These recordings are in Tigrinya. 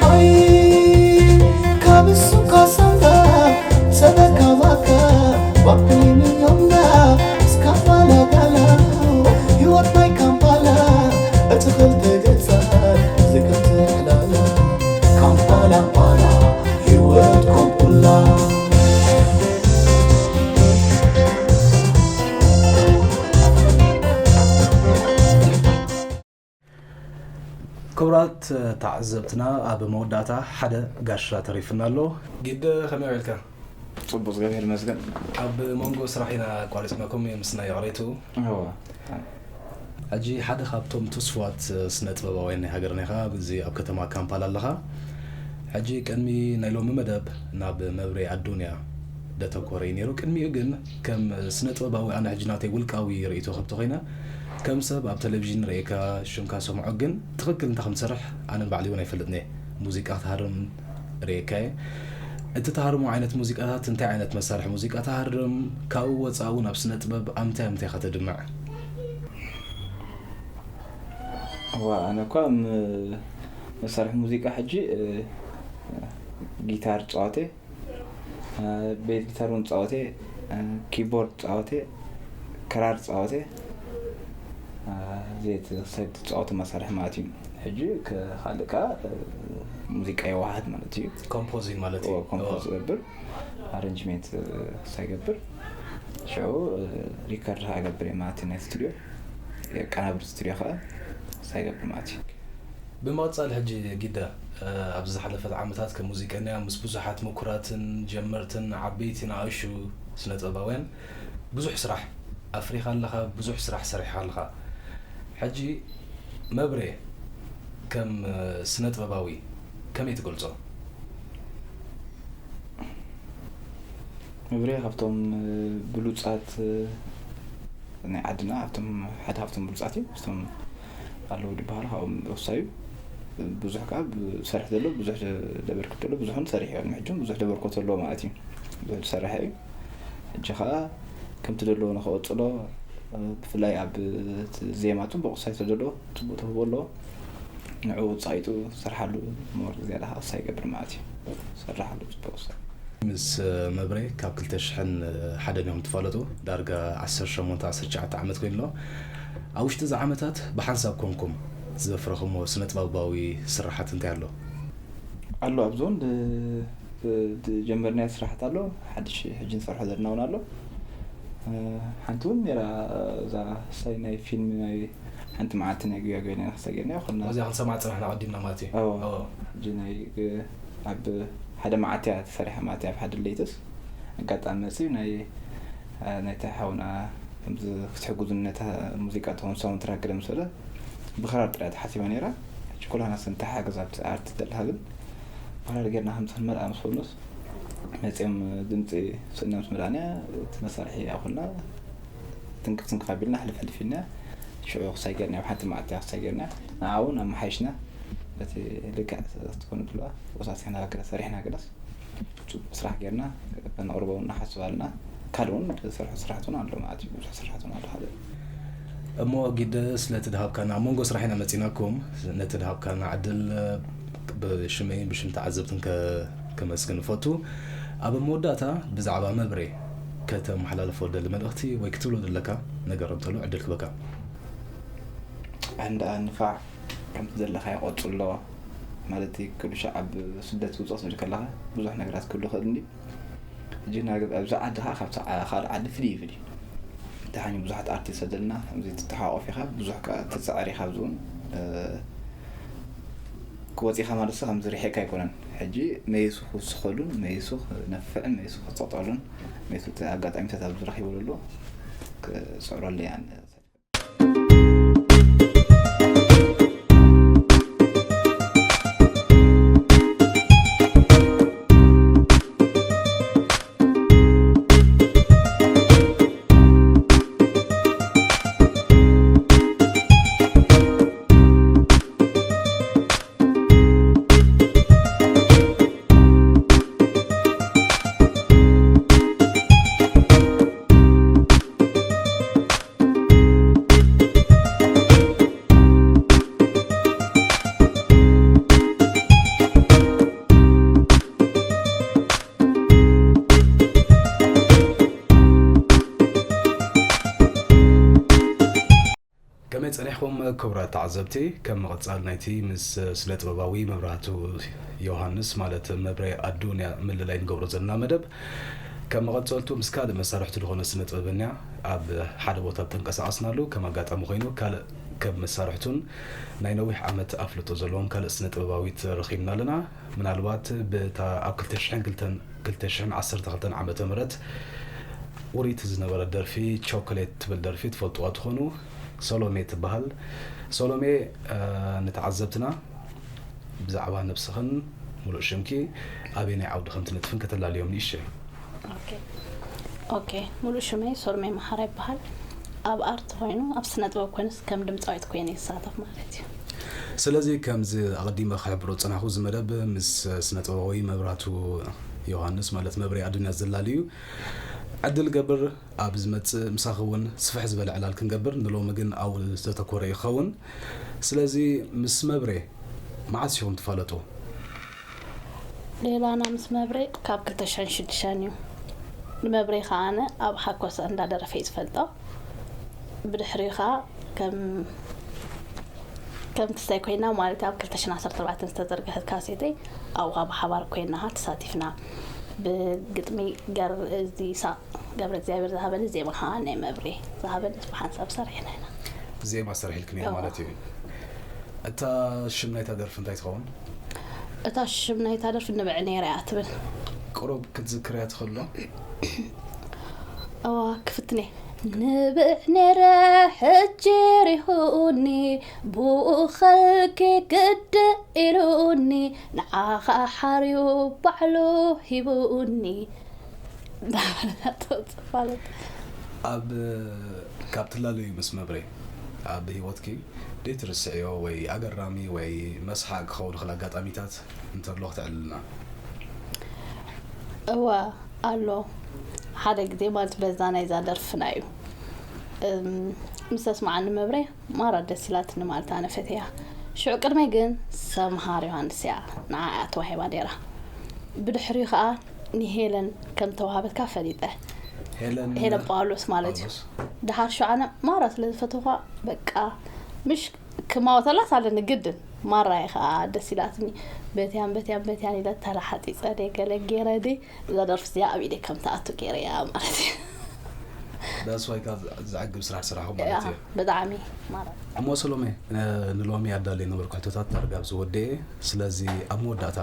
ኣይ ካብ ሱካ ሳንጋ ሰበካ ባካ ባኩሊኒ ዮንዳ እስካፋላ ጋላ ህይወት ናይ ካምፓላ እቲ ክልተ ገጻት ዝክልተ ዕላላ ካምፓላ ፓላ ህይወት ኮምፑላ። ክቡራት ተዓዘብትና፣ ኣብ መወዳእታ ሓደ ጋሻ ተሪፍና ኣሎ። ጊደ ከመይ ውዒልካ? ጽቡቅ፣ እግዚኣብሔር ይመስገን። ኣብ መንጎ ስራሕ ኢና ኣቋሪጽናኩም፣ ምስና ይቕሬቱ። እወ። ሕጂ ሓደ ካብቶም ትስፉዋት ስነ ጥበባውያን ናይ ሃገርና ኢኻ፣ ኣብዚ ኣብ ከተማ ካምፓላ ኣለኻ። ሕጂ ቅድሚ ናይ ሎሚ መደብ ናብ መብሬ ኣዱንያ ደተኮረ እዩ ነይሩ። ቅድሚኡ ግን ከም ስነ ጥበባዊ ኣነ ሕጂ ናተይ ውልቃዊ ርእይቶ ከብቲ ኮይነ ከም ሰብ ኣብ ቴሌቪዥን ርእየካ ሽምካ ሰምዖ፣ ግን ትኽክል እንታይ ከም ትሰርሕ ኣነ ንባዕለይ እውን ኣይፈልጥን እየ። ሙዚቃ ክትሃርም ርእየካ እየ። እቲ ትሃርሞ ዓይነት ሙዚቃታት እንታይ ዓይነት መሳርሒ ሙዚቃ ትሃርም? ካብኡ ወፃእ እውን ኣብ ስነ ጥበብ ኣብ ምንታይ ምንታይ ኢኻ ተድምዕ? እዋ፣ ኣነ እኳ ም-፣ መሳርሒ ሙዚቃ ሕጂ፣ እ፣ ጊታር ጻወቴ፣ እ፣ ቤት ጊታር እውን ጻወቴ፣ እ፣ ኪቦርድ ጻወቴ፣ ክራር ጻወቴ፣ እ፣ ዘይት-፣ ሰብ ትጻወቱ መሳርሒ ማለት እዩ። ሕጂ ከ-፣ ካልእ ከኣ፣ እ፣ ሙዚቃ የዋህድ ማለት እዩ። ኮምፖዚንግ ማለት እዩ። ኦ፣ ኮምፖዝ ኦ። ገብር፣ ኣሬንጅሜንት፣ እ፣ ሳይገብር፣ ሽዑ፣ እ፣ ሪከርድ ከኣ ገብር እየ ማለት እዩ። ናይ ስቱዲዮ፣ የቀናብር ስቱዲዮ ከኣ ሳይገብር ማለት እዩ። ብምቕጻል ሕጂ ጊደ፣ እ፣ ኣብ ዝሓለፈት ዓመታት ከም ሙዚቀኛ ምስ ብዙሓት ምኩራትን ጀመርትን ዓበይቲ ንኣሽቱ ስነ ጥበባውያን ብዙሕ ስራሕ ኣፍሪኻ ኣለኻ፣ ብዙሕ ስራሕ ሰሪሕኻ ኣለኻ። ሕጂ መብሬ ከም፣ እ፣ ስነ ጥበባዊ ከመይ ትገልጾ? መብሬ ካብቶም፣ እ፣ ብሉጻት፣ እ፣ ናይ ዓድና፣ ካብቶም፣ ሓደ ካብቶም ብሉጻት እዩ። እቶም ኣለዉ ዝበሃሉ ካብኦም ወሳዩ። ብዙሕ ከኣ ብ-፣ ዝሰርሕ ዘሎ፣ ብዙሕ ዘበርክት ዘሎ፣ ብዙሕ እውን ሰሪሑ እዩ። ቅድሚ ሕጂ እውን ብዙሕ ዘበርክቶ ኣለዎ ማለት እዩ። ብዙሕ ዝሰርሐ እዩ። ሕጂ ከኣ ከምቲ ዘለዎ ንኸቐጽሎ፣ ብፍላይ ኣብ ዜማ ጽቡቕ ሳይቶ ዘለዎ፣ ጽቡቕ ተውህቦ ኣለዎ። ንዕኡ ጻይጡ ዝሰርሓሉ ሞር ዝያዳ ከኣ ሳይ ይገብር ማለት እዩ። ዝሰርሓሉ ጽቡቕ ሳይ። ምስ መብሬ ካብ ክልተ ሽሕን ሓደን እዮም ትፋለጡ። ዳርጋ ዓሰርተ ሸሞንተ ዓሰርተ ትሽዓተ ዓመት ኮይኑ ኣሎ። ኣብ ውሽጢ እዚ ዓመታት ብሓንሳብ ኮንኩም ዘፍረኹሞ ስነ ጥበባዊ ስራሓት እንታይ ኣሎ? ኣሎ፣ ኣብዚ እውን ድ-፣ ድ-፣ ዝጀመርናዮ ስራሓት ኣሎ። ሓድሽ ሕጂ ንሰርሖ ዘለና እውን ኣሎ። እ፣ ሓንቲ እውን ነይራ፣ እዛ ሳይ ናይ ፊልም ናይ ሓንቲ መዓልቲ ናይ ጉያ ጉያ ነይራ ክሳይ ጌርና ይኾንና። እዚኣ ክንሰምዓ ጽናሕና ቀዲምና ማለት እዩ። ኣዎ። ኣዎ። ሕጂ ናይ፣ እ፣ ኣብ ሓደ መዓልቲ እያ ተሰሪሓ ማለት እዩ። ኣብ ሓደ ለይትስ ኣጋጣሚ መጺኡ ናይ፣ እ፣ ናይታ ሓውና ከምዚ ክትሕግዙኒ ነታ ሙዚቃ ትኸውን ሳውንድ ትራክ ገለ ምስ በለ፣ ብኽራር ጥራይ ተሓሲባ ነይራ። ሕጂ ኩላና ስንተሓገዝ ኣብቲ ኣርት ዘለካ ግን ብኽራር ጌርና ከምዚ ክንመልኣ ምስ በሉስ፣ መጺኦም ድምጺ ስእና ምስ መላእና፣ እቲ መሳርሒ ኣኹልና ትንክፍ ትንክፍ ኣቢልና፣ ሕልፍ ሕልፍ ኢልና፣ ሽዑ ክሳይ ጌርና፣ ኣብ ሓንቲ መዓልቲ ክሳይ ጌርና፣ ንዓ እውን ኣመሓይሽና፣ በቲ ልክዕ ክትኮን ትብልዋ፣ ወሳሲሕና ገለ ሰሪሕና ገለስ፣ ጽቡቕ ስራሕ ጌርና፣ ከነቕርቦ እውን ንሓስብ ኣለና። ካልእ እውን ዝሰርሑ ስራሕቲ እውን ኣሎ ማለት እዩ፣ ብዙሕ ስራሕቲ እውን ኣሎ ካልእ። እሞ ጊደ ስለቲ ድሃብካና፣ ኣብ መንጎ ስራሕ ኢና መጺናኩም፣ ነቲ ድሃብካና ዕድል ብሽመይን ብሽም ተዓዘብትን ከ-፣ ከመስግን እፈቱ። ኣብ መወዳእታ ብዛዕባ መብሬ ከተመሓላልፎ ደሊ መልእኽቲ ወይ ክትብሎ ዘለካ ነገር እንተሎ ዕድል ክበካ። ኣንዳ ንፋዕ ከምቲ ዘለኻዮ ቀጽሎ። ማለት ኩሉ ሻዕ ኣብ ስደት ውጽእ ክትብል ከለኻ ብዙሕ ነገራት ክህሉ ይኽእል እንድዩ። ሕጂ ናብ፣ ኣብዚ ዓዲ ኸዓ ካብቲ ዓ-፣ ካልእ ዓዲ ፍልይ ይብል እዩ። ደሓን እዩ፣ ብዙሓት ኣርቲስት ዘለና፣ ከምዚ ትተሓቋቖፍ ኢኻ፣ ብዙሕ ከኣ ትጽዕር ኢኻ ኣብዚ እውን፣ እ፣ ክወጺኻ ማለት ከምዚ ርሒቕካ ኣይኮነን። ሕጂ መይሱ ክውስኸሉን፣ መይሱ ክነፍዕን፣ መይሱ ክጸቕጠሉን፣ መይሱ እቲ ኣጋጣሚታት ኣብዚ ረኺቡ ዘሎ ክጽዕረሉ እየ ኣነ። ጸኒሕኩም ክቡራት ተዓዘብቲ፣ ከም መቐጻል ናይቲ ምስ ስነ ጥበባዊ መብራህቱ ዮሃንስ ማለት መብሬ ኣዱንያ ምልላይ ንገብሮ ዘለና መደብ፣ ከም መቐጸልቱ ምስ ካልእ መሳርሕቱ ዝኾነ ስነ ጥበበኛ ኣብ ሓደ ቦታ ተንቀሳቐስናሉ። ከም ኣጋጣሚ ኮይኑ ካልእ ከም መሳርሕቱን ናይ ነዊሕ ዓመት ኣፍልጦ ዘለዎም ካልእ ስነ ጥበባዊት ረኺብና ኣለና። ምናልባት ብታ ኣብ ክልተ ሽሕን ክልተን ክልተ ሽሕን ዓሰርተ ክልተን ዓመተ ምህረት ውሪት ዝነበረት ደርፊ ቸኮሌት ትብል ደርፊ ትፈልጥዋ ትኾኑ። ሰሎሜ ትበሃል። ሰሎሜ ንተዓዘብትና ብዛዕባ ነብስኽን ሙሉእ ሽምኪ ኣበየናይ ዓውዲ ከም ትነጥፍን ከተላልዮም ንእሽተይ። ኦኬ፣ ሙሉእ ሽመይ ሶሎሜ መሓራ ይበሃል። ኣብ ኣርት ኮይኑ ኣብ ስነ ጥበብ ኮይኑስ ከም ድምፃዊት ኮይነ ይሳተፍ ማለት እዩ። ስለዚ ከምዚ ኣቐዲመ ክሕብሮ ዝጸናሕኩ እዚ መደብ ምስ ስነ ጥበባዊ መብራቱ ዮሃንስ ማለት መብሬ ኣዱንያ ዘላሊ እዩ። ዕድል ገብር ኣብ ዝመጽእ ምሳኺ እውን ስፍሕ ዝበለ ዕላል ክንገብር ንሎሚ ግን ኣብኡ ዝተተኮረ ይኸውን። ስለዚ ምስ መብሬ መዓስ ኢኹም ትፋለጡ? ሌላና ምስ መብሬ ካብ ክልተ ሽሕን ሽዱሽተን እዩ። ንመብሬ ከዓ ኣነ ኣብ ሓኮሰ እንዳደረፈ እዩ ዝፈልጦ። ብድሕሪኡ ከዓ ከም ከም ክስታይ ኮይና ማለት ኣብ ክልተ ሽሕን ዓሰርተ ኣርባዕተን ዝተዘርግሐት ካሴተይ ኣብኡ ከዓ ብሓባር ኮይና ተሳቲፍና። ብግጥሚ ገር እዚ ይስሐቅ ገብረ እግዚኣብሔር ዝሃበኒ፣ ዜማ ከዓ ናይ መብሬ ዝሃበኒ ብሓንሳብ ሰሪሕና ኢና። ዜማ ሰሪሕልክን እያ ማለት እዩ። እታ ሽም ናይታ ደርፊ እንታይ ትኸውን? እታ ሽም ናይታ ደርፊ ንብዕ ነይረ እያ ትብል። ቁሩብ ክትዝክርያ ትኽእሎ? እዋ ክፍትኔ። ንብዕ ነይረ ሕጂ ሪሁኒ፣ ብኡ ኸልኪ ግዲ ኢሉኒ፣ ንዓኻ ሓርዩ ባዕሉ ሂቡኒ። እንዳበለት ትወፅእ ማለት። ኣብ ካብ ትላለዩ ምስ መብሬ ኣብ ህይወትኪ ደይትርስዕዮ ወይ ኣገራሚ ወይ መስሓቅ ክኸውን ይኽእል ኣጋጣሚታት እንተሎ ክተዕልልና? እወ ኣሎ። ሓደ ግዜ ማለት በዛ ናይዛ ደርፍና እዩ። እም፣ ምስ ተስማዓኒ መብሬ ማራ ደስ ኢላትኒ ማለት ኣነ ፈትያ። ሽዑ ቅድመይ ግን ሰምሃር ዮሃንስ እያ ንዓኣ ተዋሂባ ነይራ። ብድሕሪኡ ከዓ ንሄለን ከም ተዋሃበትካ ፈሊጠ። ሄለን ሄለን ጳውሎስ ማለት እዩ። ጳውሎስ። ድሓር ሽዑ ኣነ ማራ ስለ ዝፈተኹዋ በቃ ምሽ ክማወተላስ ኣለኒ ግድን ማራይ ከዓ ደስ ኢላትኒ። በትያን በትያን በትያን ኢለ ተላሓፂፀ ደይ ገለ ገይረ ደይ እዛ ደርፊ እዚኣ ኣብ ኢደይ ከም ትኣቱ ገይረያ ማለት እዩ። ዳስ ዋይ ካብ ዘዕግብ ስራሕ ስራሕኹም ማለት እዩ። ብጣዕሚ ማለት እሞ ሰሎሜ፣ ንሎሚ ኣዳለየ ነበርኩ ሕቶታት ዳርጋ ኣብዚ ወደኤ። ስለዚ ኣብ መወዳእታ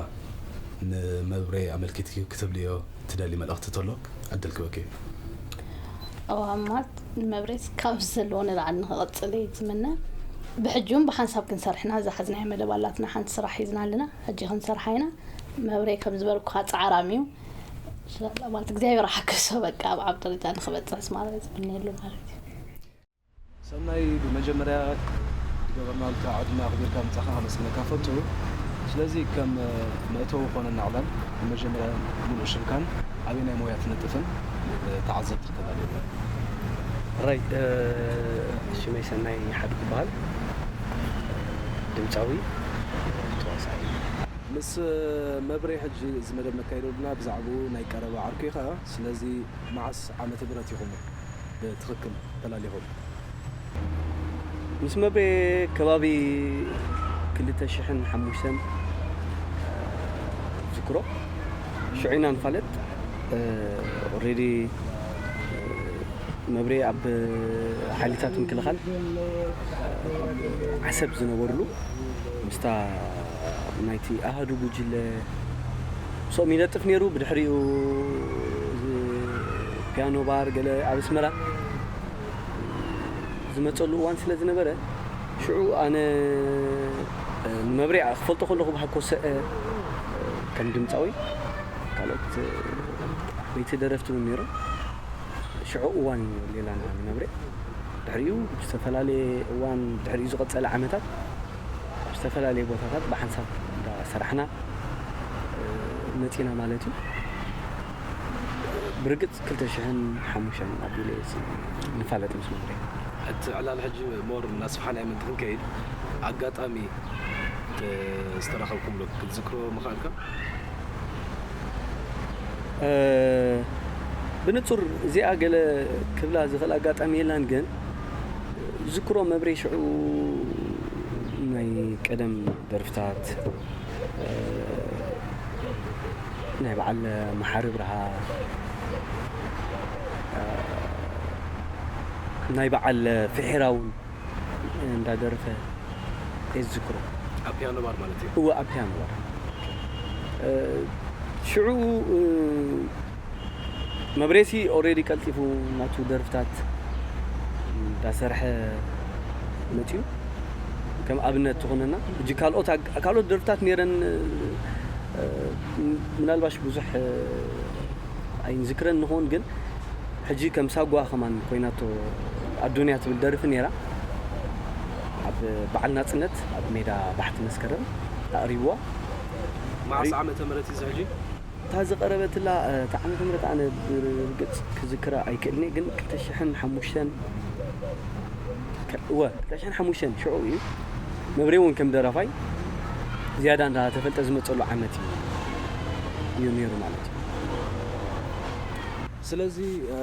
ንመብሬ ኣመልኪትኪ ክትብልዮ ትደሊ መልእኽቲ ተሎ ዕድል ክበኪ። እዋ ማለት ንመብሬስ ካብ ዘለዎ ንላዕሊ ንክቐፅል እየ ዝምነ። ብሕጂ እውን ብሓንሳብ ክንሰርሕና ዝሓዝናዮ መደብ ኣላትና፣ ሓንቲ ስራሕ ሒዝና ኣለና። ሕጂ ክንሰርሓ ኢና። መብሬ ከም ዝበልኩኻ ፃዕራም እዩ። ኢንሻላህ ማለት እግዚኣብሔር ሓገዞ በቃ ኣብ ዓብ ደረጃ ንክበፅሕስ ማለት ዝምነየሉ ማለት እዩ። ሰናይ፣ ብመጀመርያ ዝገበርናልካ ዕድመ ኣኽቢርካ ምጻኻ ከመስግነካ ፈቱ። ስለዚ ከም መእተዊ ኮነና ዕላል ብመጀመርያ ሙሉእ ሽምካን ኣበየናይ ሞያ ትነጥፍን ተዓዘብቲ ክተላልየና። ራይ ሽመይ ሰናይ ሓዱ ክበሃል፣ ድምፃዊ፣ ተዋሳኢ። ምስ መብሬ ሕጂ እዚ መደብ ነካይዶ ልና ብዛዕባኡ ናይ ቀረባ ዓርኩ ኢኻ። ስለዚ መዓስ ዓመተ ምህረት ኢኹም ብትኽክል ተላሊኹም? ምስ መብሬ ከባቢ ክልተ ሽሕን ሓሙሽተን ዝክሮ ሽዑ ኢና ንፋለጥ። ኦሬዲ መብሬ ኣብ ሓይልታት ምክልኻል ዓሰብ ዝነበርሉ ምስታ ናይቲ ኣሃዱ ጉጅለ ምስኦም ይነጥፍ ነይሩ። ብድሕሪኡ ፒያኖ ባር ገለ ኣብ ኣስመራ ዝመፀሉ እዋን ስለ ዝነበረ ሽዑ ኣነ ንመብሬ ክፈልጦ ከለኹ ብሃኮሰ ከም ድምፃዊ ካልኦት ዓበይቲ ደረፍቲ እውን ነይሮም። ሽዑ እዋን እዩ ሌላና ንመብሬ። ድሕሪኡ ብዝተፈላለየ እዋን ድሕሪኡ ዝቐፀለ ዓመታት ኣብ ዝተፈላለየ ቦታታት ብሓንሳብ እንዳሰራሕና መፂና ማለት እዩ። ብርግፅ ክልተ ሽሕን ሓሙሽተን ኣቢለ ንፋለጥ ምስ መብሬ። እቲ ዕላል ሕጂ ሞር እናስፋሕናዮ ምእንቲ ክንከይድ ኣጋጣሚ ዝተራኸብኩምሉ ክትዝክሮ ምኽኣልካ? ብንጹር እዚኣ ገለ ክብላ ዝኽእል ኣጋጣሚ የላን፣ ግን ዝክሮ መብሬ ሽዑ ናይ ቀደም ደርፍታት፣ እ፣ ናይ በዓል መሓሪ ብርሃ፣ እ፣ ናይ በዓል ፍሒራ እውን እንዳደረፈ እየ ዝዝክሮ። ኣብ ፒያኖ ባር ማለት እዩ። እወ፣ ኣብ ፒያኖ ባር። እ፣ ሽዑ፣ እ፣ መብሬሲ ኦልሬዲ ቀልጢፉ ናቱ ደርፍታት እንዳሰርሐ መፅዩ። ከም ኣብነት ትኾነና። ሕጂ ካልኦት ኣግ-፣ ካልኦት ደርፍታት ነይረን፣ እ፣ ምናልባሽ ብዙሕ፣ እ፣ ኣይንዝክረን ንኸውን፣ ግን ሕጂ ከም ሳጓ ከማን ኮይናቶ ኣዱንያ ትብል ደርፊ ነይራ። ኣብ በዓል ናጽነት ኣብ ሜዳ ባሕቲ መስከረም ኣቕሪብዋ። መዓስ ሪ- ዓመተ ምህረት እዩ እዚ ሕጂ? እታ ዝቐረበትላ፣ እ፣ እታ ዓመተ ምህረት ኣነ ብርግጽ ክዝክራ ኣይክእልን እየ፣ ግን ክልተ ሽሕን ሓሙሽተን ከ-፣ እወ፣ ክልተ ሽሕን ሓሙሽተን ሽዑ እዩ። መብሬ እውን ከም ደራፋይ ዝያዳ እንዳተፈልጠ ዝመጸሉ ዓመት እዩ፣ እዩ ነይሩ ማለት እዩ። ስለዚ፣ እ፣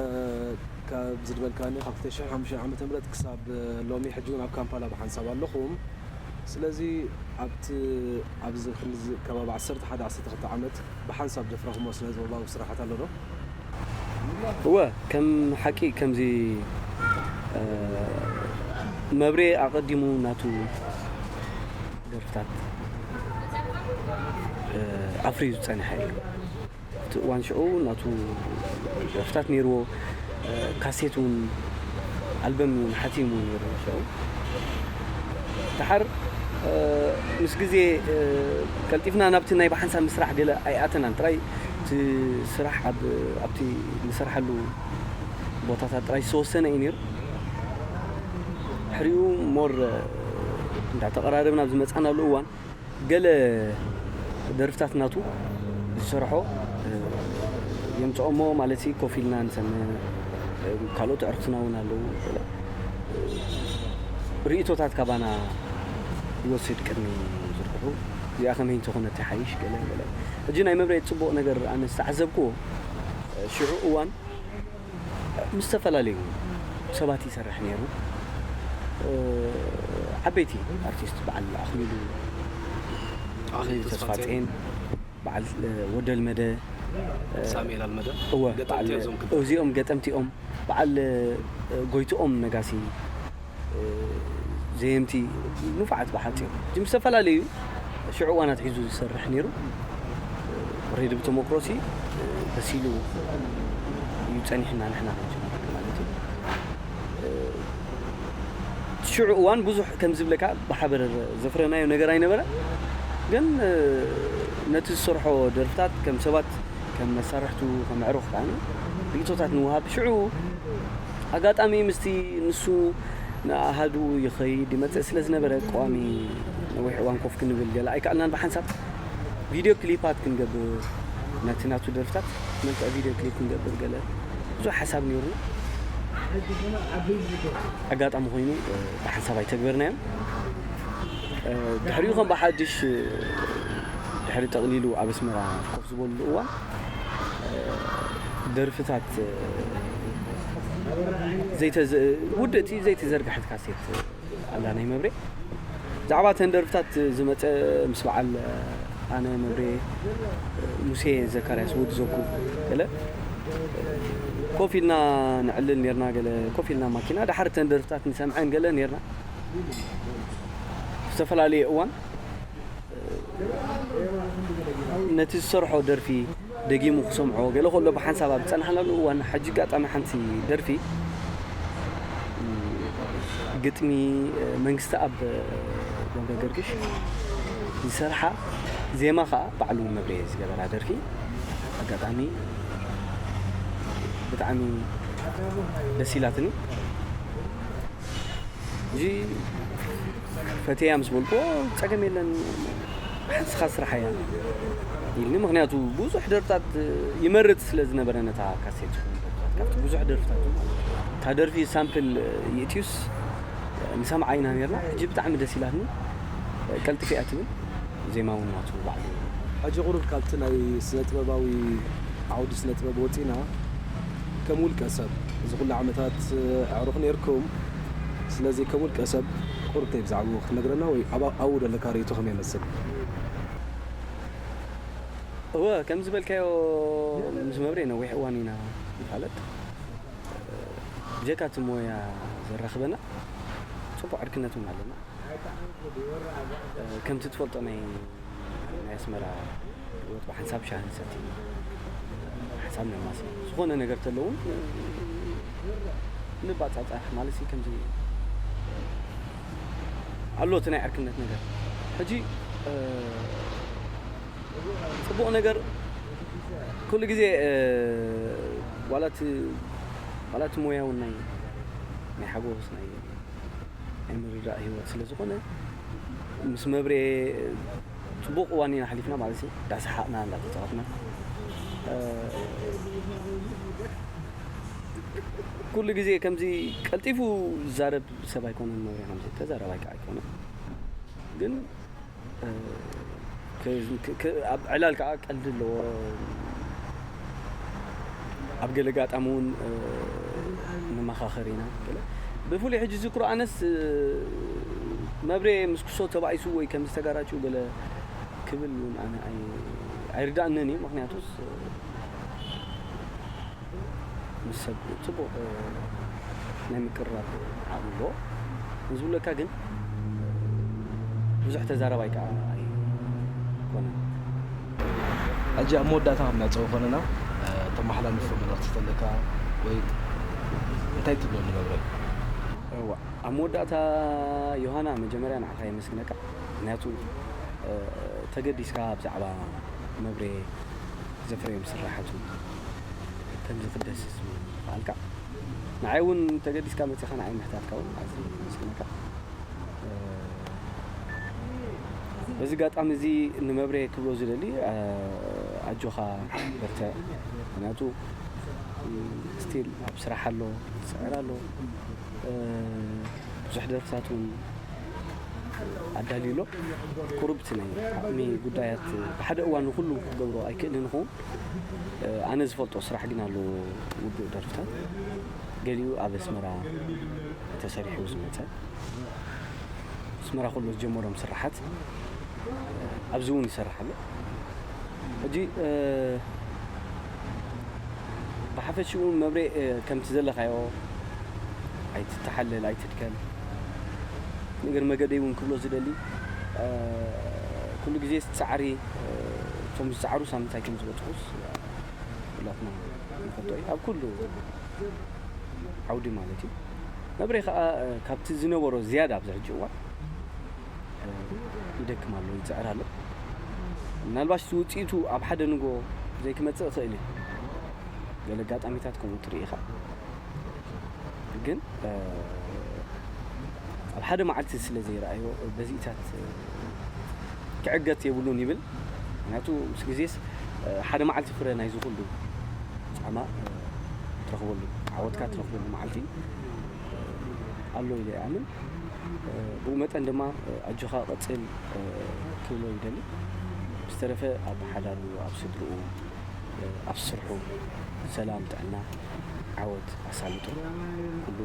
ካብ ዝድበልካኒ ካብ ክልተ ሽሕን ሓሙሽተን ዓመተ ምህረት ክሳብ ሎሚ ሕጂ እውን ኣብ ካምፓላ ብሓንሳብ ኣለኹም። ስለዚ ኣብቲ፣ ኣብዚ ክንዚ ከባቢ ዓሰርተ ሓደ ዓሰርተ ክልተ ዓመት ብሓንሳብ ዘፍረኹሞ ስነ ጥበባዊ ስራሓት ኣሎ ዶ? እወ፣ ከም ሓቂ ከምዚ፣ እ፣ መብሬ ኣቐዲሙ ናቱ ደርፍታት፣ እ፣ ኣፍርዩ ዝጸንሐ እዩ። እቲ እዋን ሽዑ ናቱ ደርፍታት ነይርዎ፣ እ፣ ካሴት እውን፣ ኣልበም እውን ሓቲሙ ነይሩ ሽዑ። ደሓር፣ እ፣ ምስ ግዜ፣ እ፣ ቀልጢፍና ናብቲ ናይ ብሓንሳብ ምስራሕ ገለ ኣይኣተናን። ጥራይ እቲ ስራሕ ኣብ፣ ኣብቲ ንሰርሓሉ ቦታታት ጥራይ ዝተወሰነ እዩ ነይሩ። ድሕሪኡ ሞር፣ እ፣ እንዳተቐራረብና ኣብ ዝመጻናሉ እዋን፣ ገለ ደርፍታት ናቱ ዝሰርሖ፣ እ፣ የምጽኦሞ ማለት እዩ። ኮፍ ኢልና ንሰምዕ፣ እ፣ ካልኦት ኣዕሩኽትና እውን ኣለዉ። ገለ፣ እ፣ ርእይቶታት ካባና ይወስድ ቅድሚ ዝርግሑ። እዚኣ ከመይ እንተኾነት ይሓይሽ፣ ገለ፣ ገለ። ሕጂ ናይ መብሬ ጽቡቕ ነገር ኣነ ዝተዓዘብክዎ፣ እ፣ ሽዑ እዋን ምስ ዝተፈላለዩ ሰባት ይሰርሕ ነይሩ። እ፣ ዓበይቲ ኣርቲስት በዓል ኣኽሊሉ፣ ኣኽሊሉ ኣኽሊሉ ተስፋጼን። ተስፋጼን፣ በዓል፣ እ፣ ወደልመደ፣ እ፣ ሳሙኤል ኣልመደ፣ እወ፣ ገጠምቲ በዓል እዞም ክልተ። እዚኦም ገጠምቲኦም፣ በዓል፣ እ፣ ጎይትኦም ነጋሲ፣ እ፣ ዘየምቲ ንፉዓት በሓቂ እዮም። ሕጂ ምስ ዝተፈላለዩ ሽዑ እዋናት ሒዙ ዝሰርሕ ነይሩ። ኦልሬዲ ብተመክሮሲ፣ እ፣ በሲሉ እዩ ጸኒሕና ንሕና ክንጅምር ማለት እዩ። እ፣ ሽዑ እዋን ብዙሕ ከም ዝብለካ ብሓበረ ዘፍረናዮ ነገር ኣይነበረ። ግን፣ እ፣ ነቲ ዝሰርሖ ደርፍታት ከም ሰባት፣ ከም መሳርሕቱ፣ ከም ኣዕሩኽ ከኣ ርእይቶታት ንወሃብ። ሽዑ ኣጋጣሚ ምስቲ ንሱ ንኣሃዱ ይኸይድ ይመጽእ ስለ ዝነበረ፣ ቀዋሚ ነዊሕ እዋን ኮፍ ክንብል ገለ ኣይከኣልናን። ብሓንሳብ ቪድዮ ክሊፓት ክንገብር፣ ነቲ ናቱ ደርፍታት መልክዕ ቪድዮ ክሊፕ ክንገብር ገለ ብዙሕ ሓሳብ ነይሩ። ኣጋጣሚ ኮይኑ፣ እ፣ ብሓንሳብ ኣይተግበርናዮን። እ፣ ድሕሪኡ ከም ብሓድሽ፣ እ፣ ድሕሪ ጠቕሊሉ ኣብ ኣስመራ ኮፍ ዝበሉ እዋን፣ እ፣ ደርፍታት፣ እ፣ ዘይተዘ-፣ ውድእቲ ዘይተዘርግሐት ካሴት ኣላ ናይ መብሬ። ብዛዕባ እተን ደርፍታት ዝመጸ ምስ በዓል ኣነ፣ መብሬ፣ ሙሴ ዘካርያስ፣ ወዲ ዘኩ ገለ ኮፍ ኢልና ንዕልል ኔርና፣ ገለ ኮፍ ኢልና ማኪና፣ ደሓር እተን ደርፍታት ንሰምዐን ገለ ኔርና። ዝተፈላለየ እዋን ነቲ ዝሰርሖ ደርፊ ደጊሙ ክሰምዖ ገለ ከሎ ብሓንሳብ ኣብ ዝጸናሕናሉ እዋን፣ ሕጂ ኣጋጣሚ ሓንቲ ደርፊ፣ ግጥሚ መንግስቲ ኣብ ገብረ ገርግሽ ዝሰርሓ፣ ዜማ ኸኣ ባዕሉ መብሬ ዝገበራ ደርፊ ኣጋጣሚ ብጣዕሚ ደስ ኢላትኒ። እዚ ፈትያ ምስ በልኩዎ፣ "ጸገም የለን፣ ሓንስኻ ስራሕ እያ" ኢልኒ። ምኽንያቱ ብዙሕ ደርፍታት ይመርጽ ስለ ዝነበረ ነታ ካሴት፣ ካብቲ ብዙሕ ደርፍታት ማለት እዩ። እታ ደርፊ ሳምፕል ይእትዩስ ንሰምዓ ኢና ኔርና። ሕጂ ብጣዕሚ ደስ ኢላትኒ፣ ቀልጥፍ እያ ትብል፣ ዜማ እውን ናቱ ባዕሉ። ሕጂ ቁሩብ ካብቲ ናይ ስነ ጥበባዊ ዓውዲ ስነ ጥበብ ወጺና፣ ከም ውልቀ ሰብ እዚ ኩሉ ዓመታት ኣዕሩኽ ኔርኩም፣ ስለዚ ከም ውልቀ ሰብ ቁርብተይ ብዛዕባኡ ክትነግረና ወይ ኣብ ኣብኡ ዘለካ ርእይቶ ከመይ ይመስል? እወ፣ ከም ዝበልካዮ፣ ምስ መብሬ ነዊሕ እዋን ኢና ንፋለጥ። ብጀካ እቲ ሞያ ዘራኽበና ጽቡቕ ዕርክነት እውን ኣለና። ከምቲ ትፈልጦ ናይ ናይ ኣስመራ ህይወት ብሓንሳብ ሻሂ ንሰቲ፣ ሓንሳብ ነማሲ፣ ዝኾነ ነገር ተለውን ንባጻጻሕ ማለት ሲ ከምዚ ኣሎ እቲ ናይ ዕርክነት ነገር። ሕጂ ጽቡቕ ነገር ኩሉ ግዜ ዋላት ዋላት ሞያውን ናይ ናይ ሓጎስ ናይ ናይ ምርዳእ ህይወት ስለ ዝኾነ ምስ መብሬ ጽቡቕ እዋን ኢና ሓሊፍና ማለት እዩ። እንዳሰሓቕና እንዳተጻወትና ኩሉ ግዜ ከምዚ ቀልጢፉ ዝዛረብ ሰብ ኣይኮነን። መብሬ ከምዚ ተዛራባይ ከዓ ኣይኮነን። ግን ኣብ ዕላል ከዓ ቀልዲ ኣለዎ። ኣብ ገለ ጋጣሚ እውን ንመኻኸር ኢና። ብፍሉይ ሕጂ ዝክሮ ኣነስ መብሬ ምስ ክሶ ተባኢሱ ወይ ከም ዝተጋራጭው ገለ ክብል እውን ኣነ ኣይርዳእንን እዩ። ምክንያቱስ ምስ ሰብ ፅቡቕ ናይ ምቅርራብ ዓቕሚ ኣለዎ። ንዝብለካ ግን ብዙሕ ተዛረባይ ከዓ ኣይኮነን። ሕጂ ኣብ መወዳእታ ከም ናፀው ኮነና ተመሓላልፎ መልእኽቲ ተለካ ወይ እንታይ ትብሎ ንመብረ? ኣብ መወዳእታ ዮሃና መጀመርያ ንዓኻ የመስግነካ። ምክንያቱ ተገዲስካ ብዛዕባ መብሬ ዘፍረዮም ስራሓቱ ከምዚ ክደስስ ምኽኣልካ ንዓይ እውን ተገዲስካ መፂኻ ንዓይ ምሕታትካ እውን ኣዝየ የመስግነካ። በዚ ጋጣሚ እዚ ንመብሬ ክብሎ ዝደሊ ኣጆኻ በርትዕ። ምክንያቱ ስቲል ኣብ ስራሕ ኣሎ፣ ይፅዕር ኣሎ። ብዙሕ ደርፍታት እውን ኣዳልዩ ኣሎ። ቁሩብ እቲ ናይ ዓቕሚ ጉዳያት ብሓደ እዋን ንኹሉ ክገብሮ ኣይክእልን ይኸውን። ኣነ ዝፈልጦ ስራሕ ግን ኣለዎ፣ ውዱእ ደርፍታት ገሊኡ ኣብ ኣስመራ ተሰሪሑ ዝመፀ ኣስመራ ከሎ ዝጀመሮም ስራሓት ኣብዚ እውን ይሰርሕ ኣሎ። ሕጂ ብሓፈሽኡ እውን መብሬ ከምቲ ዘለኻዮ ኣይትተሓለል ኣይትድከም። ነገር መገደይ እውን ክብሎ ዝደሊ ኩሉ ግዜ ፃዕሪ እቶም ዝፃዕሩ ሳምንት ኣይከም ዝበፅሑስ ኩላትና ንፈልጦ እዩ ኣብ ኩሉ ዓውዲ ማለት እዩ። መብሬ ከዓ ካብቲ ዝነበሮ ዝያዳ ኣብዚ ሕጂ እዋን ይደክም ኣሎ፣ ይፅዕር ኣሎ። ምናልባሽ እቲ ውፅኢቱ ኣብ ሓደ ንጎ ዘይክመፅእ ይኽእል እዩ። ገለ ኣጋጣሚታት ከምኡ ትርኢ ኢኻ። ግን ኣብ ሓደ መዓልቲ ስለ ዘይረኣዮ በዚኢታት ክዕገት የብሉን ይብል። ምክንያቱ ምስ ግዜስ ሓደ መዓልቲ ፍረ ናይዚ ኩሉ ፃማ ትረኽበሉ ዓወትካ ትረኽበሉ መዓልቲ ኣሎ ኢለ ይኣምን። ብኡ መጠን ድማ ኣጆኻ ቀፅል ክብሎ ይደሊ። ብዝተረፈ ኣብ ሓዳሩ ኣብ ስድርኡ ኣብ ስርሑ ሰላም ጥዕና ዓወት ኣሳልጦ ኩሉ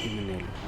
ይምነየሉ።